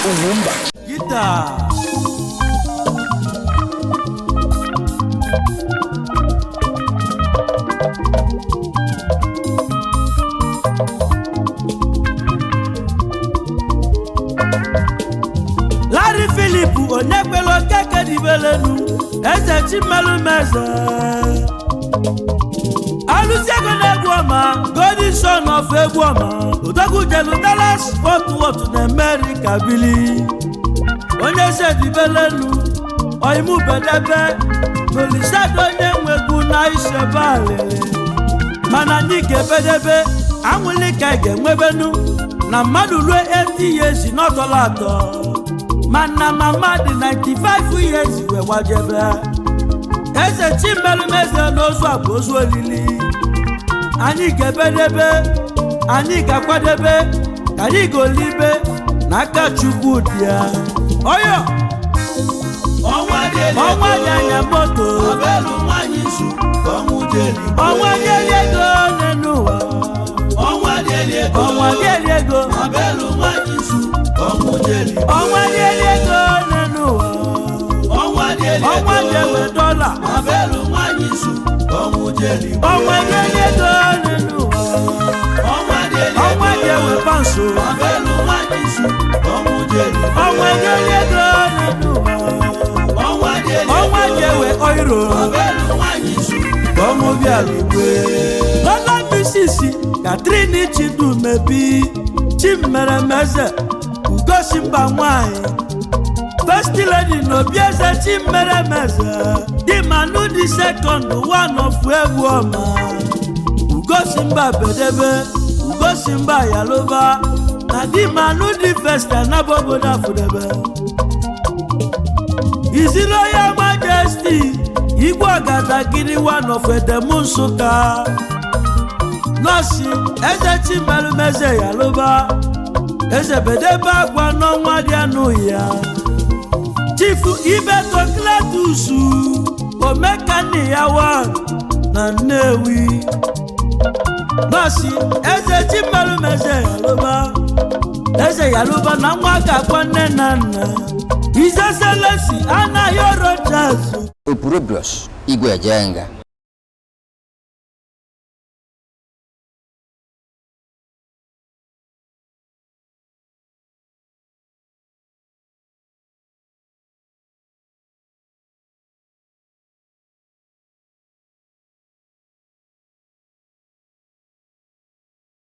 Ugwumba. Gita. Larry Philip Onyekwelu Okeke dibelenu Eze Chimelumeze Alụsị ego na-egwu ọma, Golden Son of egwu ọma, Odogwu jelu Dallas Fort Worth na America bili. Onye eze dibelenu oimubedebe n'olisado onye nwegwu na isebe alịlị, mana anyị ga-ebedebe anwụlị ka ị ga-enwebenu na mmadụ ruo 80 years n'ọtọla atọ, mana mama dị 95 years wee gbajebe. Eze Chimelumeze n'ozu a bụ ozu olili. Anyị ga-ebedebe, anyị ga-akwadebe ka anyị golibe n'aka Chukwu dị ya ọyọ. Ọnwa dị Ọnwa dị anya moto. Abelu nwanyị nsu ka ọnwụ jeli. Ọnwa dị ego n'elu ụwa. Ọnwa dị ego. Ọnwa dị ego. Abelu nwanyị nsu ka ọnwụ jeli. Ọnwa dị ego n'elu ụwa. Ọnwa dị ego. Ọnwa dị ewe dọla. Abelu nwanyị nsu ka ọnwụ jeli. Ọnwa dị ego n'elu ụwa. Ọnwa dị ego. Ọnwa dị ewe pansụ. Abelu nwanyị nsu ka ọnwụ jeli. Ọnwa dị ego n'elu ụwa. Ọnwa dị ego. Ọnwa dị ewe oiro. Abelu nwanyị nsu ka ọnwụ bịara igwe. Lọla Misisi Katrin Chidumebi Chimeremeze Ugosi mba nwanyị, First Lady n'Obieze Chimeremeze di Manu di second one of egwu ọma. Ugosi mba bedebe, Ugosi mba yalova na di Manu di first anabobodo afụdebe. His Royal Majesty Igwe Ọgadagiri one of Edem Nsụka, nọọsị Eze Chimelumeze Yalụba, Eze bedebe akwa n'ọnwa dị anụ ya. Chifu Ibeto Cletus Omekaniyawa na Nnewi, nọọsị Eze Chimelumeze Yalụba, Eze Yalụba na nwa ga-akwa nne na nna. Izeselesi anaghị orochazụ. Opurobios Igwe Ejenga.